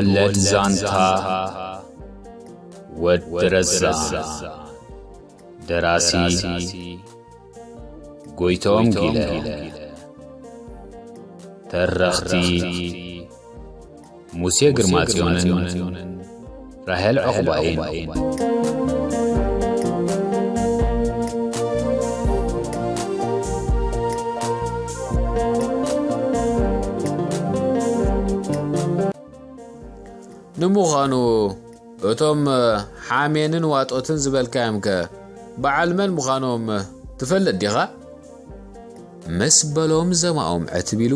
ወለድ ዛንታ ወዲ ረዛ። ደራሲ ጎይቶም ጊለ። ተረኽቲ ሙሴ ግርማጽዮንን ራሄል ዕቑባይን። ንምዃኑ እቶም ሓሜንን ዋጦትን ዝበልካዮምከ በዓል መን ምዃኖም ትፈልጥ ዲኻ? ምስ በሎም ዘማኦም ዕትብ ኢሉ፣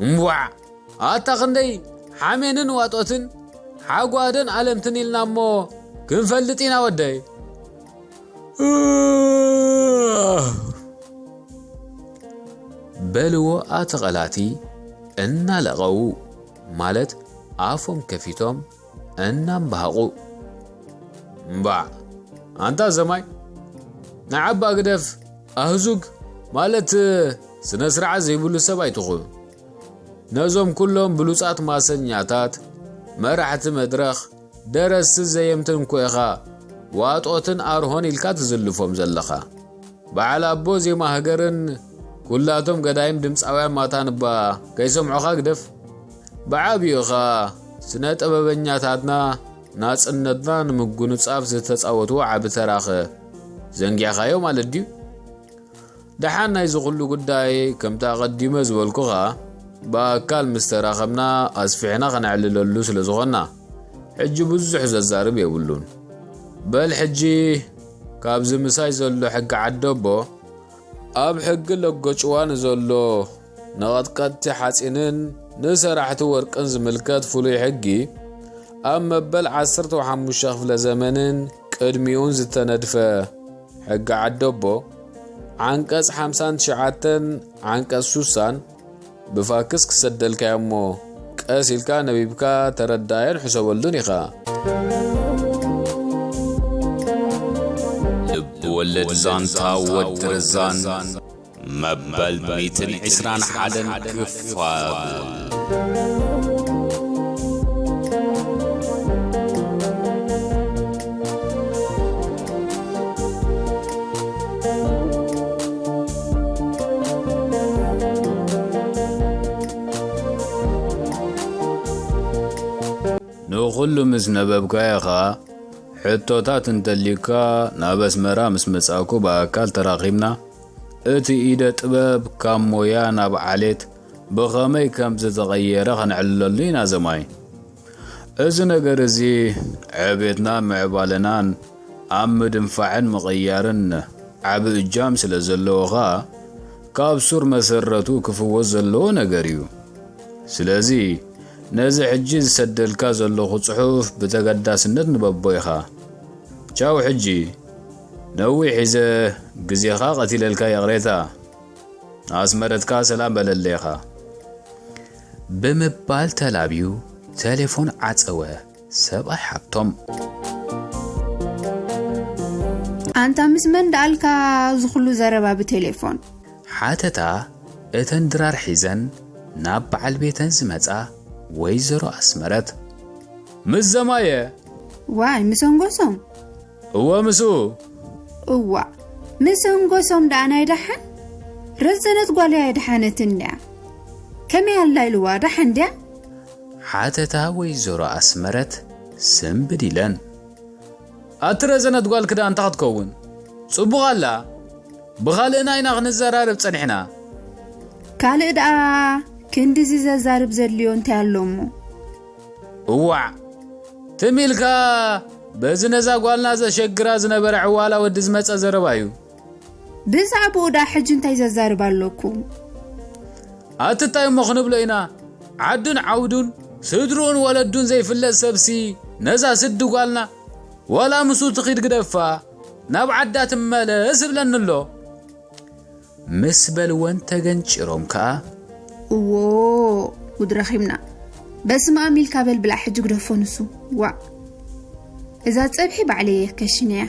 እምቧዕ! ኣታ ክንደይ ሓሜንን ዋጦትን ሓጓደን ኣለምትን ኢልና እሞ ክንፈልጥ ኢና ወደይ። በልዎ ኣተቐላቲ እናለቐዉ፣ ማለት ኣፎም ከፊቶም እናምባሃቑ። እምባዕ! ኣንታ ዘማይ፣ ንዓባ ግደፍ፣ ኣህዙግ ማለት ስነ ስርዓት ዘይብሉ ሰብ ኣይትኹን። ነዞም ኩሎም ብሉጻት ማሰኛታት፣ መራሕቲ መድረኽ፣ ደረስቲ ዘየምትን እኮ ኢኻ ዋጦትን ኣርሆን ኢልካ ትዝልፎም ዘለኻ። በዓል ኣቦ ዜማ ሃገርን ኩላቶም ገዳይም ድምጻውያን ማታን እባ ከይሰምዑኻ ግደፍ። ብዓቢኡ ኸኣ ስነ ጥበበኛታትና ናጽነትና ንምጉንጻፍ ዝተጻወትዎ ዓቢ ተራኸ ዘንጊዕኻዮ ማለት ድዩ? ደሓን ናይዚ ኩሉ ጉዳይ ከምቲ ኣቐዲመ ዝበልኩኻ ብኣካል ምስ ተራኸብና ኣስፊሕና ከነዕልለሉ ስለ ዝኾንና ሕጂ ብዙሕ ዘዛርብ የብሉን። በል ሕጂ ካብዚ ምሳይ ዘሎ ሕጊ ዓደቦ ኣብ ሕጊ ለጎጭዋ ንዘሎ ንቐጥቀጥቲ ሓጺንን ንሰራሕቲ ወርቅን ዝምልከት ፍሉይ ሕጊ ኣብ መበል ዓሰርተ ሓሙሽተ ክፍለ ዘመንን ቅድሚኡን ዝተነድፈ ሕጊ ዓደቦ ዓንቀጽ ሓምሳን ትሽዓተን ዓንቀጽ ሱሳን ብፋክስ ክሰደልካዮ እሞ ቀስ ኢልካ ነቢብካ ተረዳዮን ሕሰበሉን ኢኻ። ልብ ወለድ ዛንታ ወዲ ረዛን መበል ሚእትን ዕስራን ሓደን ክፋል። ንኹሉ ምስ ነበብካዮ ኸኣ፣ ሕቶታት እንተልዩካ ናብ ኣስመራ ምስ መጻእኩ ብኣካል ተራኺብና፣ እቲ ኢደ ጥበብ ካብ ሞያ ናብ ዓሌት ብኸመይ ከም ዝተቐየረ ከነዕልለሉ ኢና ዘማይ። እዚ ነገር እዚ ዕቤትና ምዕባለናን ኣብ ምድንፋዕን ምቕያርን ዓቢ እጃም ስለ ዘለዎ ኸኣ፣ ካብ ሱር መሰረቱ ክፍወስ ዘለዎ ነገር እዩ። ስለዚ ነዚ ሕጂ ዝሰደልካ ዘለኹ ጽሑፍ ብተገዳስነት ንበቦ ኢኻ። ቻው ሕጂ። ነዊሕ ሒዘ ግዜኻ ቀቲለልካ ይቕሬታ። ኣስመረትካ ሰላም በለለይ ኢኻ። ብምባል ተላብዩ ቴሌፎን ዓጸወ ሰብኣይ ሃብቶም። ኣንታ ምስ መን ደኣልካ እዚ ኩሉ ዘረባ ብቴሌፎን? ሓተታ እተን ድራር ሒዘን ናብ በዓል ቤተን ዝመጻ ወይዘሮ ኣስመረት። ምስ ዘማየ። ዋይ፣ ምስ ኣንጎሶም? እወ፣ ምስኡ። እዋእ፣ ምስ ኣንጎሶም ደኣ ናይ ደሓን? ረዘነት ጓል እያ ደሓነት እንድያ። ከመይ ኣላ ኢልዋ፣ ደሓን ድያ? ሓተታ ወይዘሮ ኣስመረት ስምብድ ኢለን። ኣቲ ረዘነት ጓልኪ ደኣ እንታይ ክትከውን? ጽቡቕ ኣላ። ብኻልእና ኢና ክንዘራረብ ጸኒሕና። ካልእ ደኣ ክንድዚ ዘዛርብ ዘድልዮ እንታይ ኣሎ እሞ? እዋዕ! ትም ኢልካ በዚ ነዛ ጓልና ዘሸግራ ዝነበረ ዕዋላ ወዲ ዝመጸ ዘረባ እዩ። ብዛዕባኡ ደኣ ሕጂ እንታይ ዘዛርብ ኣለኩም? ኣቲ እንታይ እሞ ክንብሎ ኢና? ዓዱን ዓውዱን ስድርኡን ወለዱን ዘይፍለጥ ሰብሲ ነዛ ስዲ ጓልና ዋላ ምስኡ ትኺድ ግደፋ፣ ናብ ዓዳ ትመለስ እብለኒ ኣሎ። ምስ በልወን ተገንጭሮም ከኣ፣ እዎ፣ ጉድ ረኺብና። በስመ ኣብ ኢልካ በል ብላዕ ሕጂ ግደፎ ንሱ። ዋእ። እዛ ጸብሒ ባዕለይ እየ ከሽነያ።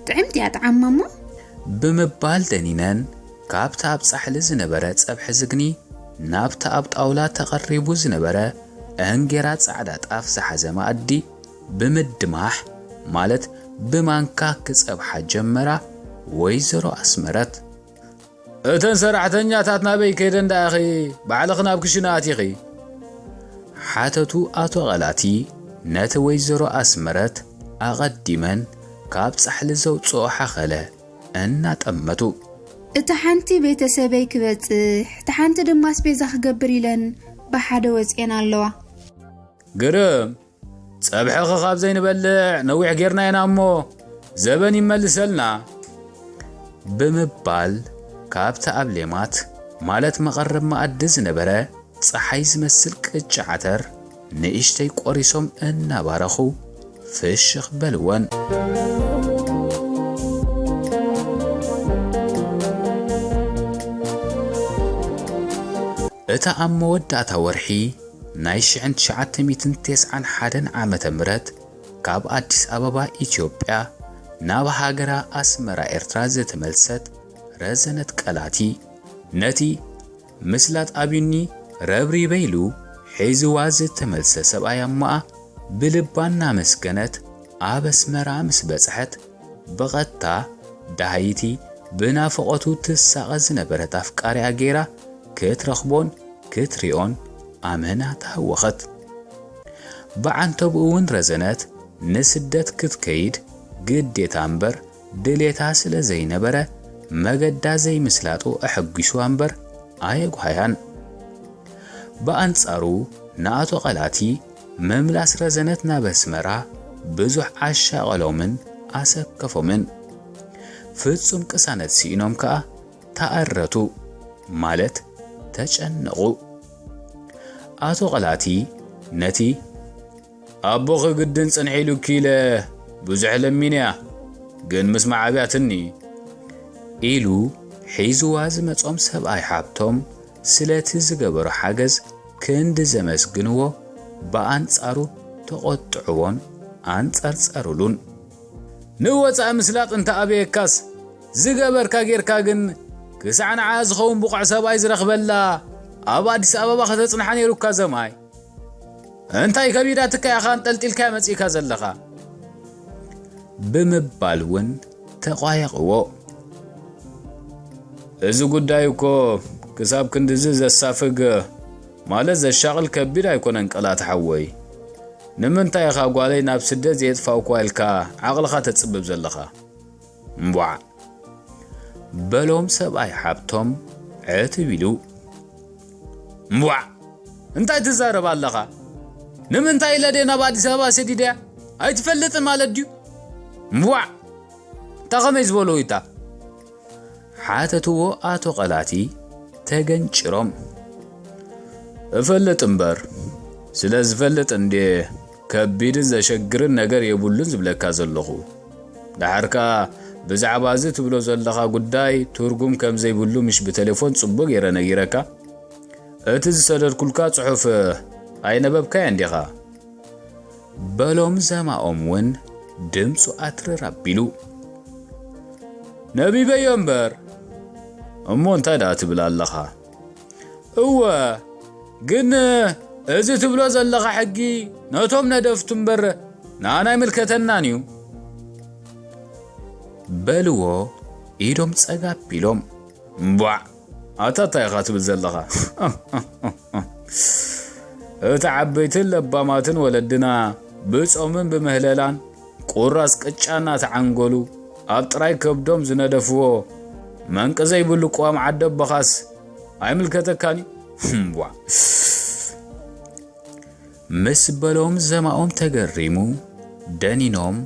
ጥዕምቲ እያ ጠዓማ እሞ። ብምባል ደኒነን ካብቲ ኣብ ጻሕሊ ዝነበረ ጸብሒ ዝግኒ ናብቲ ኣብ ጣውላ ተቐሪቡ ዝነበረ እንጌራ ጻዕዳ ጣፍ ዝሓዘ መኣዲ ብምድማሕ፣ ማለት ብማንካ ክጸብሓ ጀመራ። ወይዘሮ ኣስመረት፣ "እተን ሰራሕተኛታት ናበይ ከይደን ደኣኺ ባዕልኺ ናብ ክሽነ ኣቲኺ?" ሓተቱ ኣቶ ቐላቲ፣ ነቲ ወይዘሮ ኣስመረት ኣቐዲመን ካብ ጻሕሊ ዘውጽኦ ሓኸለ እናጠመቱ። "እታ ሓንቲ ቤተሰበይ ክበጽሕ፣ እታ ሓንቲ ድማ ኣስቤዛ ክገብር ኢለን ብሓደ ወጺኤን ኣለዋ።" "ግርም፣ ጸብሕኺ ካብ ዘይንበልዕ ነዊሕ ጌርና ኢና እሞ፣ ዘበን ይመልሰልና" ብምባል፣ ካብቲ ኣብ ሌማት፣ ማለት መቐረብ መኣዲ ዝነበረ ጸሓይ ዝመስል ቅጫ ዓተር ንእሽተይ ቆሪሶም እናባረኹ ፍሽኽ በልወን። እታ ኣብ መወዳእታ ወርሒ ናይ ሽሕን ትሽዓተ ሚእትን ተስዓን ሓደን ዓመተ ምህረት ካብ ኣዲስ ኣበባ ኢትዮጵያ ናብ ሃገራ ኣስመራ ኤርትራ ዝተመልሰት ረዘነት ቀላቲ፣ ነቲ ምስላጥ ኣብዩኒ ረብሪበ ኢሉ ሒዝዋ ዝተመልሰ ሰብኣይ ኣሞኣ ብልባ እናመስገነት፣ ኣብ ኣስመራ ምስ በጽሐት፣ ብቐጥታ ዳሃይቲ ብናፍቖቱ ትሳቐ ዝነበረት ኣፍቃሪኣ ገይራ ክትረኽቦን ክትሪኦን ኣመና ተሃወኸት። ብዓንተብኡ እውን ረዘነት ንስደት ክትከይድ ግዴታ እምበር ድሌታ ስለ ዘይነበረ፣ መገዳ ዘይምስላጡ ኣሐጒስዋ እምበር ኣየጓህያን። ብኣንጻሩ፣ ንኣቶ ቐላቲ ምምላስ ረዘነት ናብ ኣስመራ ብዙሕ ኣሻቐሎምን ኣሰከፎምን። ፍጹም ቅሳነት ስኢኖም ከኣ ተኣረቱ፣ ማለት ተጨነቑ። ኣቶ ቐላቲ ነቲ "ኣቦኺ ግድን ጽንሒ ኢሉኪ ኢለ ብዙሕ ለሚነያ፣ ግን ምስማዕ ኣብያትኒ" ኢሉ ሒዝዋ ዝመጾም ሰብኣይ ሓብቶም ስለቲ ዝገበሮ ሓገዝ ክንዲ ዘመስግንዎ፣ ብኣንጻሩ ተቖጥዕዎን ኣንጸርጸሩሉን። "ንወጻኢ ምስላጥ እንተ ኣበየካስ፣ ዝገበርካ ጌርካ ግን፣ ክሳዕ ንዓ ዝኸውን ብቑዕ ሰብኣይ ዝረኽበላ ኣብ ኣዲስ ኣበባ ከተጽንሓ ነይሩካ ዘማይ። እንታይ ከቢዳትካ ኢኻ ኣንጠልጢልካ መጺእካ ዘለኻ?" ብምባል እውን ተቋየቕዎ። "እዚ ጉዳይ እኮ ክሳብ ክንድዚ ዘሳፍግ፣ ማለት ዘሻቕል ከቢድ ኣይኮነን ቀላቲ ሓወይ። ንምንታይ ኢኻ ጓለይ ናብ ስደት ዘየጥፋእኳ ኢልካ ዓቕልኻ ተጽብብ ዘለኻ? እምቧዕ!" በሎም ሰብኣይ ሓብቶም ዕትብ ኢሉ። "እምቧዕ! እንታይ ትዛረብ ኣለኻ? ንምንታይ ኢለ ድየ ናብ ኣዲስ ኣበባ ሰዲደያ? ኣይትፈልጥን ማለት ድዩ? እምቧዕ! እንታ ኸመይ ዝበሎ ኢታ?" ሓተትዎ ኣቶ ቐላቲ ተገንጭሮም። "እፈልጥ እምበር፣ ስለ ዝፈልጥ እንድየ ከቢድን ዘሸግርን ነገር የብሉን ዝብለካ ዘለኹ። ደሓር ከኣ ብዛዕባ እዚ ትብሎ ዘለኻ ጉዳይ ትርጉም ከም ዘይብሉ ምሽ ብቴሌፎን ጽቡቕ ገይረ ነጊረካ? እቲ ዝሰደድኩልካ ጽሑፍ ኣይነበብካዮን ዲኻ?" በሎም ዘማኦም እውን ድምፁ ኣትርር ኣቢሉ። "ነቢበዮ እምበር፣ እሞ እንታይ ደኣ ትብል ኣለኻ?" "እወ፣ ግን እዚ ትብሎ ዘለኻ ሕጊ ነቶም ነደፍቱ እምበር ንኣና ኣይምልከተናን እዩ" በልዎ ኢዶም ጸጋ ኣቢሎም። "እምቧዕ! ኣታ እንታይ ኢኻ ትብል ዘለኻ?" እቲ ዓበይትን ለባማትን ወለድና ብጾምን ብምህለላን ቁራስ ቅጫ እናተዓንገሉ ኣብ ጥራይ ከብዶም ዝነደፍዎ መንቂ ዘይብሉ ቅዋም ዓዲ ኣቦኻስ ኣይምልከተካን እዩ። እምቧዕ! ምስ በሎም ዘማኦም ተገሪሙ ደኒኖም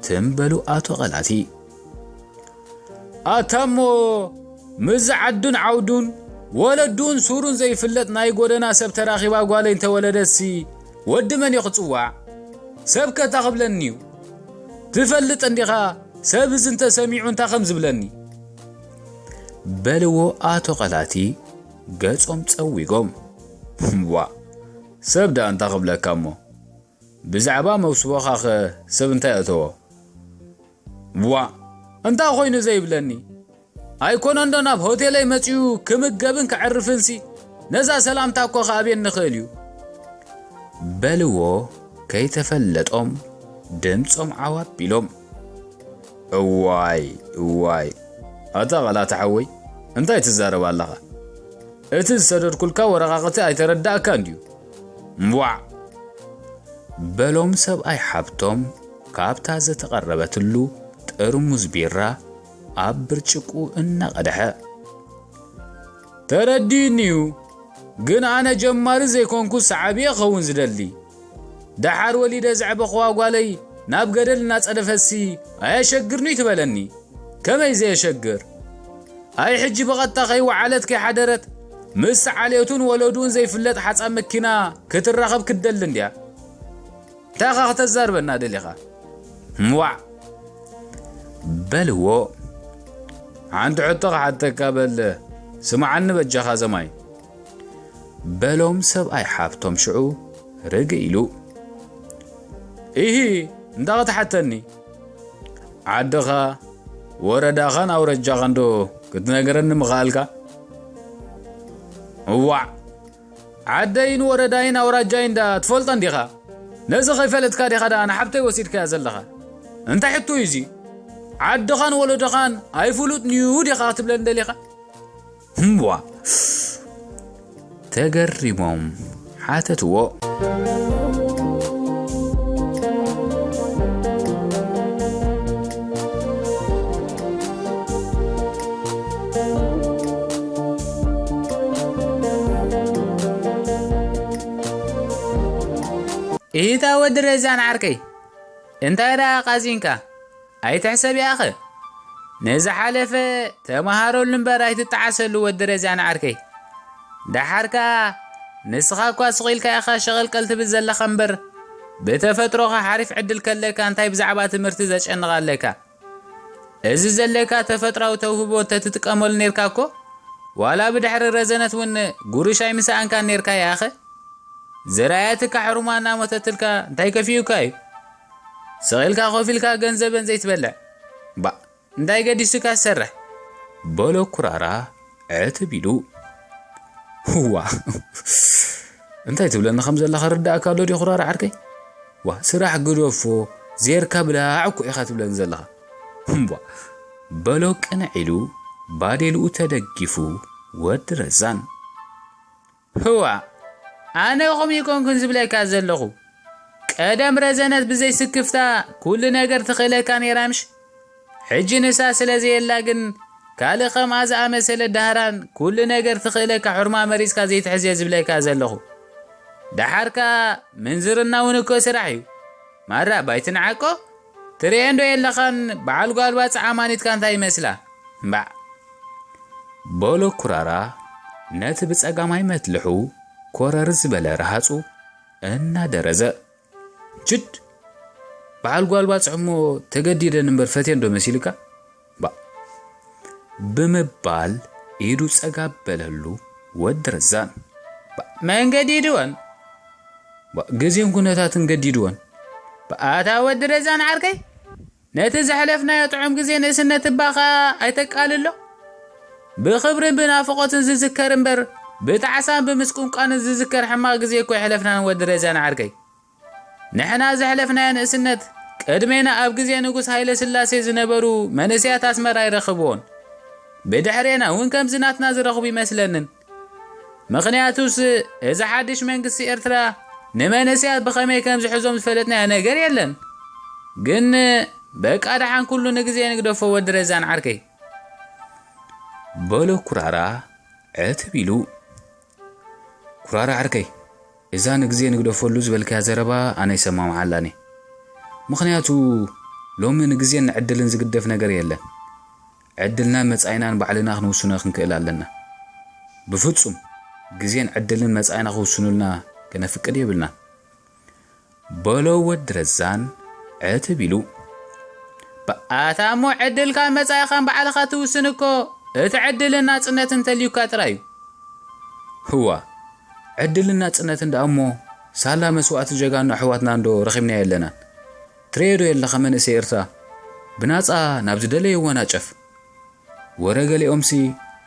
ትም በሉ ኣቶ ቐላቲ። ኣታ እሞ ምስዚ ዓዱን ዓውዱን ወለዱን ሱሩን ዘይፍለጥ ናይ ጎደና ሰብ ተራኺባ ጓለይ እንተወለደሲ ወዲ መን እዩ ክጽዋዕ? ሰብ ከታ ክብለኒ እዩ። ትፈልጥ እንዲኻ ሰብ እዚ እንተሰሚዑ እንታ ከም ዝብለኒ? በልዎ ኣቶ ቐላቲ ገጾም ጸዊጎም። ዋ፣ ሰብ ደኣ እንታ ክብለካ እሞ? ብዛዕባ መውስቦኻኸ ሰብ እንታይ ኣእተዎ? ዋ፣ እንታይ ኮይኑ ዘይብለኒ? ኣይኮነንዶ ናብ ሆቴለይ መጺኡ ክምገብን ክዕርፍንሲ ነዛ ሰላምታ እኮ ክኣብየኒ ይኽእል እዩ። በልዎ ከይተፈለጦም ድምጾም ዓው ኣቢሎም። እዋይ እዋይ፣ ኣታ ቓላታ ሓወይ፣ እንታይ ትዛረብ ኣለኻ? እቲ ዝሰደድኩልካ ወረቓቕቲ ኣይተረዳእካን ድዩ? እምቧዕ! በሎም ሰብኣይ ሓብቶም ካብታ ዝተቐረበትሉ ጥርሙዝ ቢራ ኣብ ብርጭቁ እናቐድሐ። ተረዲእኒ'ዩ፣ ግን ኣነ ጀማሪ ዘይኮንኩ ሰዓቢ እየ ክኸውን ዝደሊ። ደሓር ወሊደ ዘዕበኽዋ ጓለይ ናብ ገደል እናጸደፈሲ ኣየሸግርን'ዩ ትበለኒ። ከመይ ዘየሸግር? ኣይ ሕጂ ብቐጥታ ከይወዓለት ከይሓደረት ምስ ዓሌቱን ወለዱን ዘይፍለጥ ሓጻብ መኪና ክትራኸብ ክትደሊ እንድያ። እንታይ ኢኻ ከተዛርበና ደሊኻ? እምዋዕ! በልዎ። ሓንቲ ሕቶ ክሓተካ በል፣ ስምዓኒ በጃኻ ዘማይ። በሎም ሰብኣይ ሓብቶም ሽዑ ርግእ ኢሉ። ኢሂ፣ እንታይ ክትሓተኒ? ዓድኻ፣ ወረዳኻን ኣውረጃኻን ዶ ክትነግረኒ ምኸኣልካ? እዋዕ! ዓደይን ወረዳይን ኣውራጃይን ዳ ትፈልጦ እንዲኻ? ነዚ ከይፈለጥካ ዲኻ ዳ ንሓብተይ ወሲድካያ ዘለኻ? እንታይ ሕቶ እዩ እዚ? ዓድኻን ወለዶኻን ኣይፍሉጥን'ዩ ዲኻ ክትብለኒ ደሊኻ? እምቧ! ተገሪሞም ሓተትዎ። ኢታ ወዲ ረዛን ዓርከይ፣ እንታይ ደኣ ቃዚንካ? ኣይትሕሰብ ያኸ። ንዝሓለፈ ተመሃረሉ እምበር ኣይትጠዓሰሉ ወዲ ረዛን ዓርከይ። ደሓር ከኣ ንስኻ እኳ ስቕ ኢልካ ኢኻ ሸቐልቀል ትብል ዘለኻ እምበር፣ ብተፈጥሮኻ ሓሪፍ ዕድል ከለካ እንታይ ብዛዕባ ትምህርቲ ዘጨንቕ ኣለካ? እዚ ዘለካ ተፈጥራዊ ተውህቦ እንተትጥቀመሉ ኔርካ እኮ፣ ዋላ ብድሕሪ ረዘነት እውን ጉርሽ ኣይምሰኣንካን ኔርካ ያኸ። ዝረኣየትካ ሕሩማ እናሞተትልካ እንታይ ከፊኡካ እዩ? ስቕ ኢልካ ኮፍ ኢልካ ገንዘበን ዘይትበልዕ። ባእ፣ እንታይ ገዲሱካ ትሰርሕ? በሎ ኩራራ ዕትብ ኢሉ። እዋ፣ እንታይ ትብለኒ ከም ዘለኻ ርዳእካ ኣሎ ድዩ ኩራራ ዓርከይ? ዋ፣ ስራሕ ግደፎ፣ ዜርካ ብላዕ እኮ ኢኻ ትብለኒ ዘለኻ። እምቧ፣ በሎ ቅንዕ ኢሉ ባዴልኡ ተደጊፉ ወዲ ረዛን። ህዋ፣ ኣነ ኸም ይኮንኩን ዝብለካ ዘለኹ። ቀደም ረዘነት ብዘይ ስክፍታ ኩሉ ነገር ትኽእለካ ነይራ ምሽ? ሕጂ ንሳ ስለ ዘየላ ግን ካልእ ከምኣ ዝኣመሰለ ዳህራን ኩሉ ነገር ትኽእለካ ሕርማ መሪጽካ ዘይትሕዝ እየ ዝብለካ ዘለኹ። ደሓር ከኣ ምንዝርና እውን እኮ ስራሕ እዩ። ማራ ባይትንዓቆ ትርእየን ዶ የለኻን? በዓል ጓል ባጽዕ ኣማኒትካ እንታይ ይመስላ? እምባዕ። በሎ ኩራራ ነቲ ብጸጋማይ መትልሑ ኮረር ዝበለ ረሃጹ እናደረዘ። ችድ! በዓል ጓል ባጽዕ እሞ ተገዲደን እምበር ፈትየን ዶ መሲልካ? ባ-፣ ብምባል ኢዱ ጸጋብ በለሉ ወዲ ረዛን። ባ-፣ መን ገዲድወን? ባ-፣ ግዜን ኩነታትን ገዲድወን። ባ-፣ ኣታ ወዲ ረዛን ዓርከይ፣ ነቲ ዘሕለፍናዮ ጥዑም ግዜ ንእስነት እባ ኸኣ ኣይተቃልሎ። ብኽብርን ብናፍቖትን ዝዝከር እምበር፣ ብጣዕሳን ብምስቁንቋንን ዝዝከር ሕማቕ ግዜ እኮ የሕለፍናን ወዲ ረዛን ዓርከይ። ንሕና ዘሕለፍናዮ ንእስነት፣ ቅድሜና ኣብ ግዜ ንጉስ ሃይለ ስላሴ ዝነበሩ መንእሰያት ኣስመራ ኣይረኽብዎን። ብድሕሬና እውን ከምዚ ናትና ዝረኽቡ ይመስለንን። ምኽንያቱስ፣ እዚ ሓድሽ መንግስቲ ኤርትራ ንመንእሰያት ብኸመይ ከም ዝሕዞም ዝፈለጥናዮ ነገር የለን። ግን፣ በቃ ደሓን ኩሉ ንግዜ ንግደፎ ወዲ ረዛን ዓርከይ። በሎ ኩራራ ዕትብ ኢሉ። ኩራራ ዓርከይ፣ እዛ ንግዜ ንግደፈሉ ዝበልካያ ዘረባ ኣነ ይሰማምዓላን እየ። ምኽንያቱ፣ ሎሚ ንግዜን ንዕድልን ዝግደፍ ነገር የለን። ዕድልናን መጻኢናን ባዕልና ክንውስኖ ክንክእል ኣለና። ብፍጹም ግዜን ዕድልን መጻኢና ክውስኑልና ከነፍቅድ የብልናን። በሎ ወዲ ረዛን ዕትብ ኢሉ። ኣታ እሞ ዕድልካን መጻኢኻን ባዕልኻ ትውስን እኮ፣ እቲ ዕድልን ናጽነትን እንተልዩካ ጥራይ እዩ። ህዋ፣ ዕድልን ናጽነትን ደኣ እሞ ሳላ መስዋእቲ ጀጋኑ ኣሕዋትና እንዶ ረኺብናዮ የለናን። ትርእዮ ዶ የለኻ መንእሰይ ኤርትራ ብናጻ ናብ ዝደለዮ ወናጨፍ። ወረ ገሊኦምሲ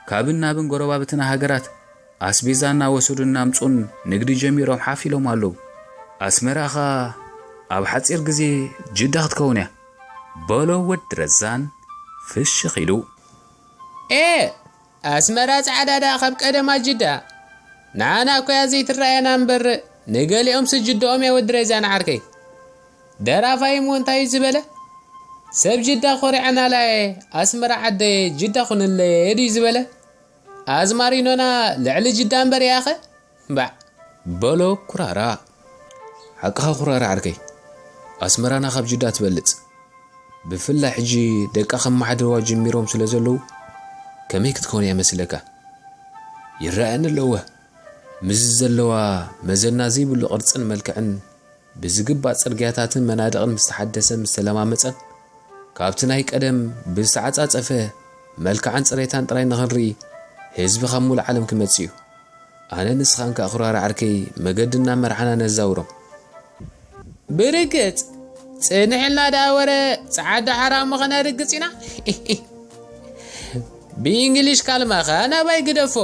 ካብን ናብን ጎረባብትና ሃገራት ኣስቤዛ እናወሰዱ እናምጹን ንግዲ ጀሚሮም ሓፍ ኢሎም ኣለዉ። ኣስመራኻ ኣብ ሓጺር ግዜ ጅዳ ክትከውን እያ፣ በሎ ወዲ ረዛን ፍሽኽ ኢሉ። ኤ፣ ኣስመራ ጻዕዳ ደኣ ካብ ቀደማ ጅዳ። ንዓና እኮ እያ ዘይትረኣየና እምበር፣ ንገሊኦምሲ ጅዳኦም እያ ወዲ ረዛን ዓርከይ። ደራፋይ እሞ እንታይ እዩ ዝበለ? ሰብ ጅዳ ኮሪዐናላ እየ፣ ኣስመራ ዓደየ፣ ጅዳ ኩንለየ ድዩ ዝበለ? ኣዝማሪኖና ልዕሊ ጅዳ እምበር እያኸ? ባዕ። በሎ ኩራራ። ሓቅኻ ኩራራ ዓርከይ፣ ኣስመራና ካብ ጅዳ ትበልጽ። ብፍላይ ሕጂ ደቃ ከመሓድርዋ ጀሚሮም ስለ ዘለዉ፣ ከመይ ክትከውን እያ መስለካ? ይረኣየኒ ኣለወ። ምስዚ ዘለዋ መዘና ዘይብሉ ቅርጽን መልክዕን ብዝግባእ ጽርግያታትን መናድቕን ምስ ተሓደሰን ምስ ተለማመጸን፣ ካብቲ ናይ ቀደም ብዝተዓጻጸፈ መልክዓን ጽሬታን ጥራይ ንኽንርኢ ህዝቢ ካብ ሙሉእ ዓለም ክመጽእ እዩ። ኣነ ንስኻን ከኣ ኩራራ ዓርከይ መገዲ እናመርሓና ነዛውሮም። ብርግጽ ጽንሕ ኢልና ደኣ ወረ ጸዓዱ ሓራ እሞ ኸነርግጽ ኢና። ብእንግሊሽ ካልማኻ ናባይ ግደፎ።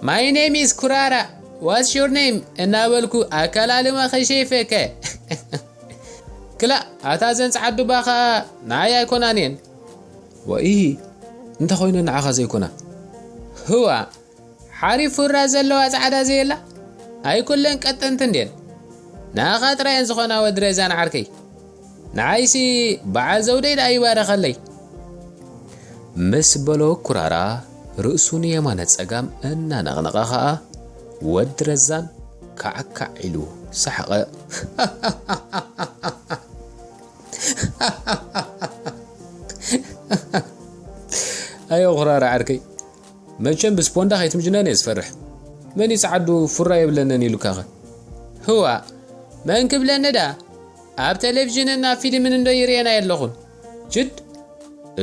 My name is ኩራራ። What's your name? እናበልኩ ኣከላልማ ኸሸይፈከ። ክላእ፣ ኣታ ዘን ጸዓዱ ባኻ ንዓይ ኣይኮናን እየን። ወኢሂ፣ እንተ ኾይነ ንዓኻ ዘይኮና። ህዋ፣ ሓሪፍ ፉራ ዘለዋ ጻዕዳ ዘየላ? ኣይኩለን ቀጠንቲ እንድየን። ንኣኻ ጥራይ እየን ዝኾና ወዲ ረዛን ዓርከይ። ንዓይሲ በዓል ዘውደይ ደኣ ይባረኸለይ። ምስ በሎ ኩራራ ርእሱ ንየማነ ጸጋም እናነቕነቐ ኸኣ ወዲ ረዛን ካዕካዕ ኢሉ ሰሓቐ። ኣዮ ኩራራ ዓርከይ፣ መቸም ብስፖንዳ ከይትምጅነን እየ ዝፈርሕ። መን እዩ ጸዓዱ ፉራ የብለንን ኢሉካኸ? ህዋ፣ መን ክብለኒ ደኣ? ኣብ ቴሌቪዥንን ኣብ ፊልምን እንዶ ይርእየን ኣየለኹን። ጅድ፣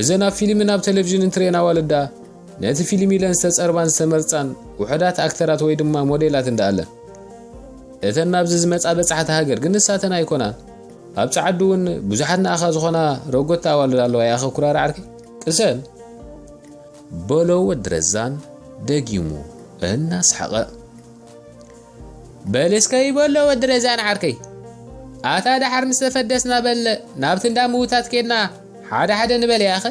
እዘን ኣብ ፊልምን ኣብ ቴሌቪዥንን ትርእየን ኣዋልድ ደኣ፣ ነቲ ፊልም ኢለን ዝተጸርባን ዝተመርጻን ውሑዳት ኣክተራት ወይ ድማ ሞዴላት እንዳ ኣለን። እተን ናብዚ ዝመጻ በጻሕቲ ሃገር ግን ንሳተን ኣይኮናን። ኣብ ጸዓዱ እውን ብዙሓት ንኣኻ ዝኾና ረጎታ ኣዋልድ ኣለዋ። ያኸ ኩራራ ዓርከይ፣ ቅሰን። በሎ ወዲ ረዛን ደጊሙ እናሰሓቐ። በል እስከ ይበሎ ወዲ ረዛን ዓርከይ። ኣታ ደሓር ምስ ተፈደስና በል ናብቲ እንዳ ምውታት ኬድና ሓደ ሓደ ንበል ያኸ።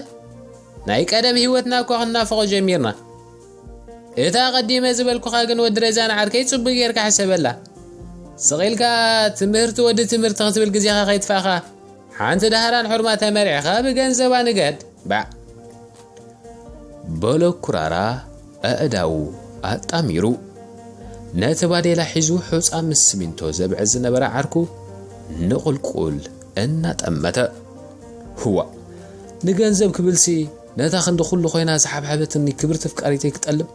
ናይ ቀደም ህይወትና እኳ ክንናፍቖ ጀሚርና። እታ ቀዲመ ዝበልኩኻ ግን ወዲ ረዛን ዓርከይ ጽቡቅ ጌርካ ሕሰበላ። ስቕ ኢልካ ትምህርቲ ወዲ ትምህርቲ ክትብል ግዜኻ ከይጥፋእኻ ሓንቲ ደሃራን ሕርማ ተመሪዕኻ ብገንዘባ ንገድ። ባዕ። በሎ ኩራራ ኣእዳዉ ኣጣሚሩ ነቲ ባዴላ ሒዙ ሑጻ ምስ ሲሚንቶ ዘብዐ ዝነበረ ዓርኩ ንቑልቁል እናጠመተ። ህዋ፣ ንገንዘብ ክብልሲ ነታ ክንዲ ኩሉ ኮይና ዝሓብሓበትኒ ክብርቲ ፍቃሪተይ ክጠልም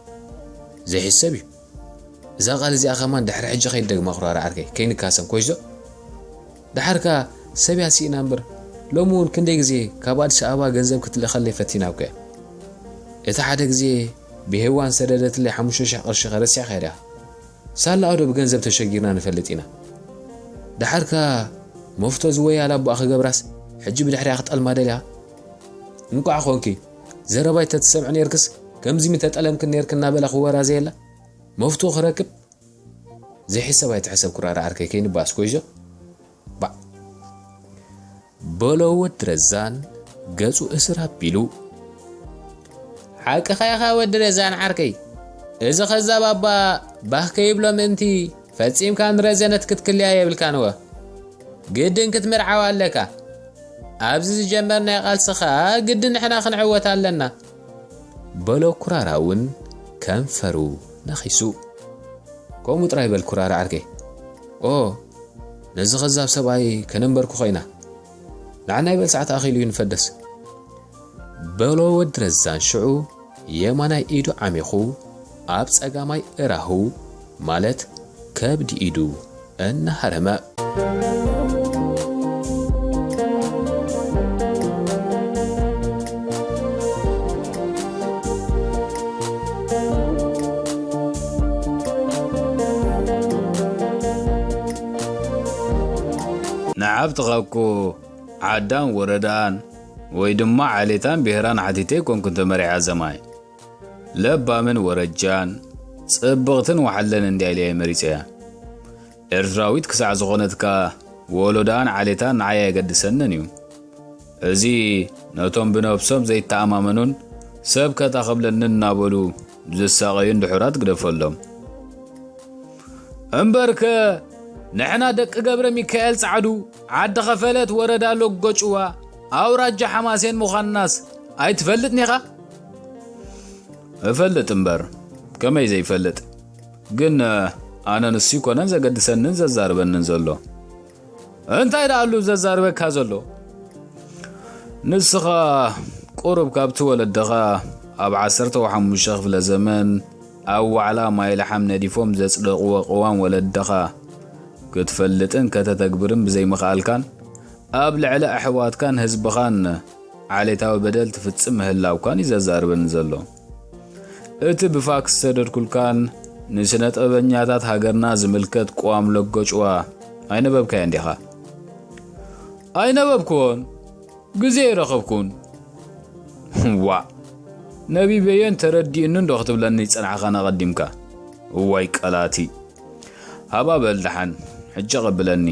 ዘይሕሰብ እዩ። እዛ ቃል እዚኣ ከማን ድሕሪ ሕጂ ከይደግማ ኩራራ ዓርከይ፣ ከይንካሰን ኮይዞ። ደሓርካ ሰብ እያ ስኢና እምበር፣ ሎሚ እውን ክንደይ ግዜ ካብ ኣዲስ ኣበባ ገንዘብ ክትልእኸለይ ፈቲና እኮ እያ። እቲ ሓደ ግዜ ብሄዋን ሰደደትለይ ሓሙሽተ ሽሕ ቅርሺ ከረሲዕካ ዲኻ? ሳላ ዶ ብገንዘብ ተሸጊርና ንፈልጥ ኢና? ደሓርካ መፍቶ ዝወያ ላቦኣ ክገብራስ ሕጂ ብድሕሪኣ ክጠልማ ደልያ? እንቋዕ ኾንኪ፣ ዘረባይ ተትሰምዒ ኔርክስ ከምዚ ምተጠለምኪ ኔርኪ እናበላ ክወራዘየላ መፍቶ ክረክብ ዘይሕሰብ ኣይትሕሰብ ኩራራ ዓርከይ ከይንባስ ኮይዞ። ባዕ። በሎ ወዲ ረዛን ገጹ እስር ኣቢሉ። ሓቅኻ ኢኻ ወዲ ረዛን ዓርከይ። እዚ ኸዛብ ኣባ ባህ ከይብሎ ምእንቲ ፈጺምካ ንረዘነት ክትክልያ የብልካንወ። ግድን ክትምርዓው ኣለካ። ኣብዚ ዝጀመርናዮ ቃልሲ ኸኣ ግድን ንሕና ክንዕወት ኣለና። በሎ ኩራራ እውን ከንፈሩ ነኺሱ። ከምኡ ጥራይ በል ኩራራ ዓርከይ። ኦ፣ ነዚ ኸዛብ ሰብኣይ ከነንበርኩ ኾይና። ንዓና ይበል ሰዓት ኣኺሉ እዩ ንፈደስ። በሎ ወዲ ረዛን ሽዑ የማናይ ኢዱ ዓሚኹ ኣብ ጸጋማይ እራሁ ማለት ከብዲ ኢዱ እናሃረመ። ንዓብ ጥቓ እኮ ዓዳን ወረዳን ወይ ድማ ዓሌታን ብሄራን ሓቲተ ኣይኮንኩን ተመሪዓ ዘማይ። ለባምን ወረጃን ጽብቕትን ወሓለን እንድያ ኢለ እየ መሪጸያ። ኤርትራዊት ክሳዕ ዝኾነትካ ወሎዳኣን ዓሌታን ንዓይ ኣየገድሰንን እዩ። እዚ ነቶም ብነብሶም ዘይተኣማመኑን ሰብ ከታኸብለንን እናበሉ ዝሳቐዩን ድሑራት ግደፈሎም። እምበርከ ንሕና ደቂ ገብረ ሚካኤል ጻዕዱ ዓዲ ኸፈለት ወረዳ ሎጎጭዋ ኣውራጃ ሓማሴን ምዃንናስ ኣይትፈልጥን ኢኻ? እፈልጥ እምበር ከመይ ዘይፈልጥ? ግን ኣነ ንሱ ይኮነን ዘገድሰንን ዘዛርበንን ዘሎ። እንታይ ደኣሉ ዘዛርበካ ዘሎ? ንስኻ ቁሩብ ካብቲ ወለድኻ ኣብ ዓሰርተ ሓሙሽተ ክፍለ ዘመን ኣብ ዋዕላ ማይልሓም ነዲፎም ዘጽደቕዎ ቅዋም ወለድኻ ክትፈልጥን ከተተግብርን ብዘይምኽኣልካን ኣብ ልዕሊ ኣሕዋትካን ህዝብኻን ዓሌታዊ በደል ትፍጽም ምህላውካን እዩ ዘዛርበኒ ዘሎ። እቲ ብፋክስ ሰደድኩልካን ንስነ ጥበበኛታት ሃገርና ዝምልከት ቅዋም ሎጎጭዋ ኣይነበብካዮን ዲኻ? ኣይነበብኩዎን፣ ግዜ ኣይረኸብኩን። ዋእ፣ ነቢበዮን ተረዲኡንን ዶ ክትብለኒ ጸናሕኻን ኣቐዲምካ? እዋይ ቀላቲ። ሃባ በል ደሓን፣ ሕጂ ቀብለኒ።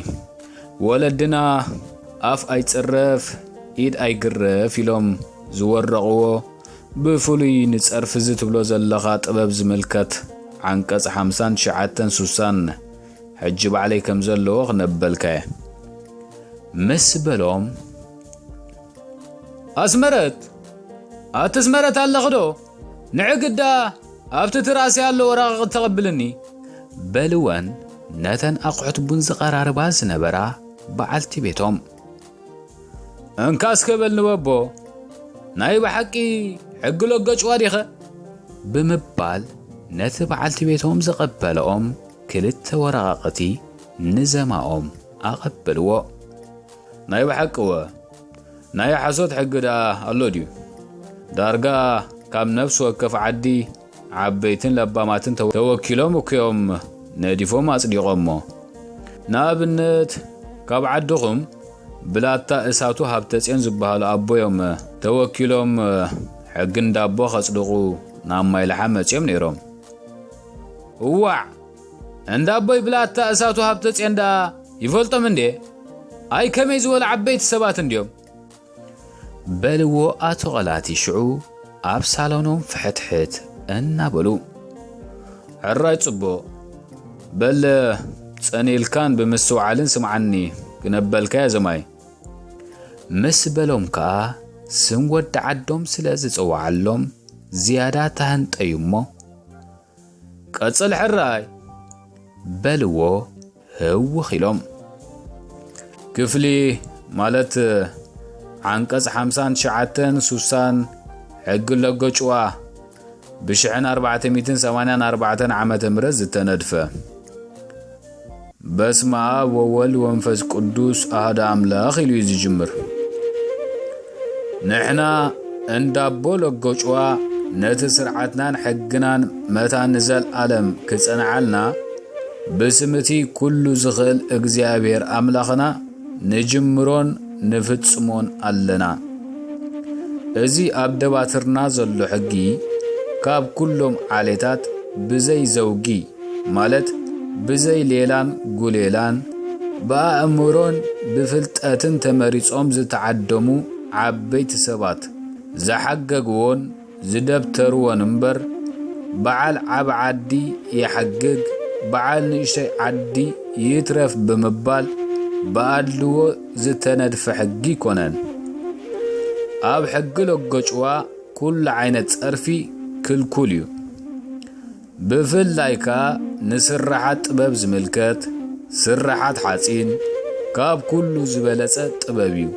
ወለድና ኣፍ ኣይጽረፍ፣ ኢድ ኣይግረፍ ኢሎም ዝወረቕዎ፣ ብፍሉይ ንጸርፊ እዚ ትብሎ ዘለኻ ጥበብ ዝምልከት ዓንቀጽ ሓምሳን ትሽዓተን ሱሳን ሕጂ ባዕለይ ከም ዘለዎ ክነብበልካየ። ምስ በሎም፣ ኣስመረት፣ ኣቲ ኣስመረት ኣለኽዶ? ንዕግዳ ኣብቲ ትራሲ ኣሎ ወረቓቕቲ ተቐብልኒ። በልወን ነተን ኣቑሑት ቡን ዝቐራርባ ዝነበራ በዓልቲ ቤቶም። እንካ እስከ በል ንበቦ፣ ናይ ብሓቂ ሕጊ ሎጎጭዋ ዲኸ? ብምባል ነቲ በዓልቲ ቤቶም ዘቐበለኦም ክልተ ወረቓቕቲ ንዘማኦም ኣቐበልዎ። ናይ ብሓቂ እወ፣ ናይ ሓሶት ሕጊ ደኣ ኣሎ ድዩ? ዳርጋ ካብ ነፍሲ ወከፍ ዓዲ ዓበይትን ለባማትን ተወ-፣ ተወኪሎም እኮ እዮም ነዲፎም ኣጽዲቖሞ። ንኣብነት፣ ካብ ዓድኹም ብላታ እሳቱ ሃብተጽዮን ዝበሃሉ ኣቦ እዮም ተወኪሎም ሕጊ እንዳቦ ከጽድቑ ናብ ማይልሓ መጺኦም ነይሮም። እዋዕ! እንዳ ኣቦይ ብላታ እሳቱ ሃብተጽዮን ደኣ ይፈልጦም እንዴ? ኣይ ከመይ ዝበሉ ዓበይቲ ሰባት እንድዮም። በልዎ ኣቶ ቐላቲ ሽዑ ኣብ ሳሎኖም ፍሕትሕት እናበሉ። ሕራይ ጽቡቕ። በል ጸኒልካን ብምስትውዓልን ስምዓኒ ክነበልካያ ዘማይ። ምስ በሎም ከኣ ስም ወዲ ዓዶም ስለ ዝጸውዓሎም ዝያዳ ተሃንጠዩ እሞ፣ ቀጽል ሕራይ በልዎ ህውኽ ኢሎም። ክፍሊ ማለት ዓንቀጽ ሓምሳን ትሽዓተን ሱሳን ሕጊ ሎጎጭዋ ብሽሕን ኣርባዕተ ሚእትን ሰማንያን ኣርባዕተን ዓመተ ምህረት ዝተነድፈ። በስመ ኣብ ወወልድ ወመንፈስ ቅዱስ ኣሃዱ ኣምላኽ ኢሉ እዩ ዝጅምር። ንሕና እንዳቦ ሎጎጭዋ ነቲ ስርዓትናን ሕግናን መታን ንዘልኣለም ክጸንዓልና ብስም እቲ ኩሉ ዝኽእል እግዚኣብሔር ኣምላኽና ንጅምሮን ንፍጽሞን ኣለና። እዚ ኣብ ደባትርና ዘሎ ሕጊ ካብ ኩሎም ዓሌታት ብዘይ ዘውጊ፣ ማለት ብዘይ ሌላን ጉሌላን፣ ብኣእምሮን ብፍልጠትን ተመሪጾም ዝተዓደሙ ዓበይቲ ሰባት ዝሓገግዎን ዝደብተርዎን እምበር፣ በዓል ዓቢ ዓዲ ይሓግግ፣ በዓል ንእሽተይ ዓዲ ይትረፍ ብምባል ብኣድልዎ ዝተነድፈ ሕጊ ኣይኮነን። ኣብ ሕጊ ሎጎጭዋ ኩሉ ዓይነት ጸርፊ ክልኩል እዩ። ብፍላይ ከኣ ንስርሓት ጥበብ ዝምልከት፣ ስርሓት ሓጺን ካብ ኩሉ ዝበለጸ ጥበብ እዩ።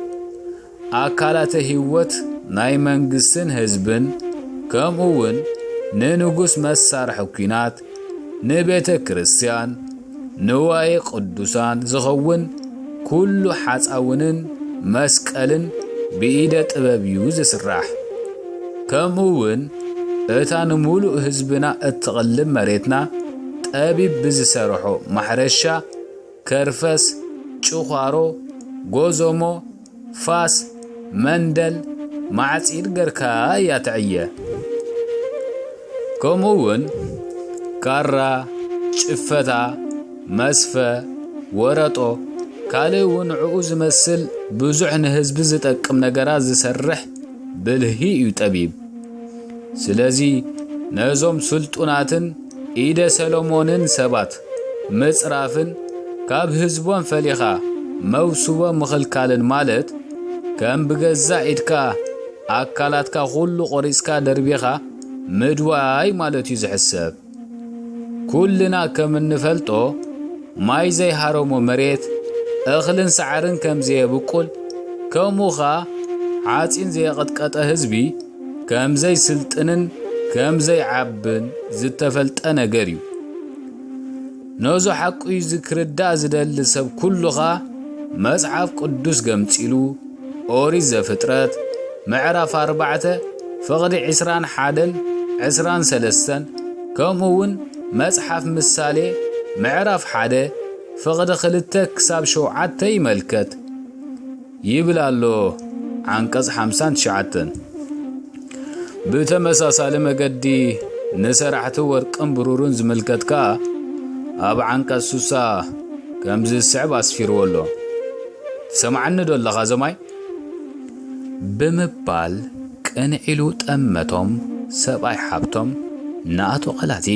ኣካላተ ህይወት ናይ መንግስትን ህዝብን፣ ከምኡ እውን ንንጉስ መሳርሒ ኲናት፣ ንቤተ ክርስቲያን፣ ንዋየ ቅዱሳን ዝኸውን ኩሉ ሓፃውንን መስቀልን ብኢደ ጥበብ እዩ ዝስራሕ። ከምኡ እውን እታ ንምሉእ ህዝብና እትቕልብ መሬትና ጠቢብ ብዝሰርሖ ማሕረሻ ከርፈስ፣ ጭዃሮ፣ ጎዞሞ፣ ፋስ፣ መንደል፣ ማዕጺድ ገርካ እያ ትዕየ። ከምኡ እውን ካራ፣ ጭፈታ፣ መስፈ፣ ወረጦ፣ ካልእ እውን ንዕኡ ዝመስል ብዙሕ ንህዝቢ ዝጠቅም ነገራት ዝሰርሕ ብልሂ እዩ ጠቢብ። ስለዚ ነዞም ስልጡናትን ኢደ ሰሎሞንን ሰባት ምጽራፍን ካብ ህዝቦም ፈሊኻ መውስቦም ምኽልካልን ማለት ከም ብገዛእ ኢድካ ኣካላትካ ኩሉ ቆሪጽካ ደርቢኻ ምድዋይ ማለት እዩ ዝሕሰብ። ኩልና ከም እንፈልጦ ማይ ዘይሃረሞ መሬት እኽልን ሳዕርን ከም ዘየብቁል ከምኡ ኸኣ ሓጺን ዘየቐጥቀጠ ህዝቢ ከም ዘይስልጥንን ከም ዘይዓብን ዝተፈልጠ ነገር እዩ። ነዞ ሓቁ እዚ ክርዳእ ዝደሊ ሰብ ኩሉ ኸኣ መጽሓፍ ቅዱስ ገምጺሉ ኦሪት ዘፍጥረት ምዕራፍ ኣርባዕተ ፍቕዲ ዕስራን ሓደን ዕስራን ሰለስተን ከምኡ እውን መጽሓፍ ምሳሌ ምዕራፍ ሓደ ፍቕዲ ክልተ ክሳብ ሸውዓተ ይመልከት ይብል ኣሎ ዓንቀጽ ሓምሳን ትሽዓተን። ብተመሳሳሊ መገዲ ንሰራሕቲ ወርቅን ብሩርን ዝምልከት ከኣ ኣብ ዓንቀጽ ሱሳ ከምዚ ዝስዕብ ኣስፊርዎ ኣሎ። ትሰምዓኒ ዶ ኣለኻ ዘማይ? ብምባል ቅንዕ ኢሉ ጠመቶም ሰብኣይ ሓብቶም ንኣቶ ቐላቲ።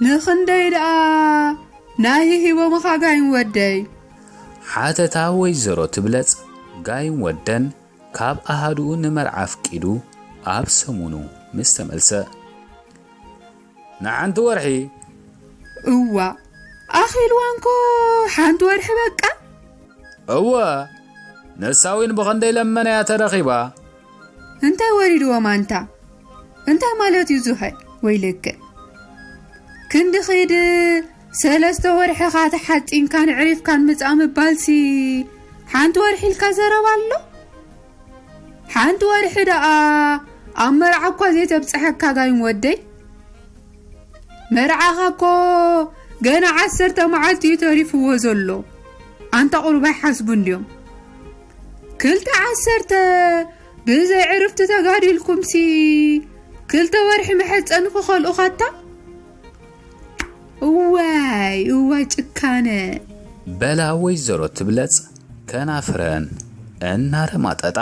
ንኽንደይ ደኣ ናሂ ሂቦምኻ ጋይም ወደይ? ሓተታ ወይዘሮ ትብለጽ ጋይም ወደን ካብ ኣሃዱኡ ንመርዓ ኣፍቂዱ ኣብ ሰሙኑ ምስ ተመልሰ። ንሓንቲ ወርሒ? እዋ፣ ኣኺልዋ እንኮ ሓንቲ ወርሒ በቃ። እወ፣ ንሳ እውን ብኸንደይ ለመነያ ተረኺባ። እንታይ ወሪድዎም ኣንታ? እንታይ ማለት እዩ ዙኸ? ወይ ልክዕ ክንዲ ኺድ ሰለስተ ወርሕኻ ተሓጺንካን ዕሪፍካን ምጻእ ምባልሲ ሓንቲ ወርሒ ኢልካ ዘረባ ኣሎ? ሓንቲ ወርሒ ደኣ ኣብ መርዓ እኳ ዘይተብጽሐካ ጋይም ወደይ? መርዓኻ እኮ ገና ዓሰርተ መዓልቲ እዩ ተሪፍዎ ዘሎ። ኣንታ ቁሩብ ኣይሓስቡን ድዮም? ክልተ ዓሰርተ ብዘይ ዕርፍቲ ተጋዲልኩምሲ ክልተ ወርሒ መሐጸኒ ክኸልኡኻታ? እዋይ፣ እዋይ ጭካነ! በላ ወይዘሮ ትብለጽ ከናፍረን እናረማጠጣ።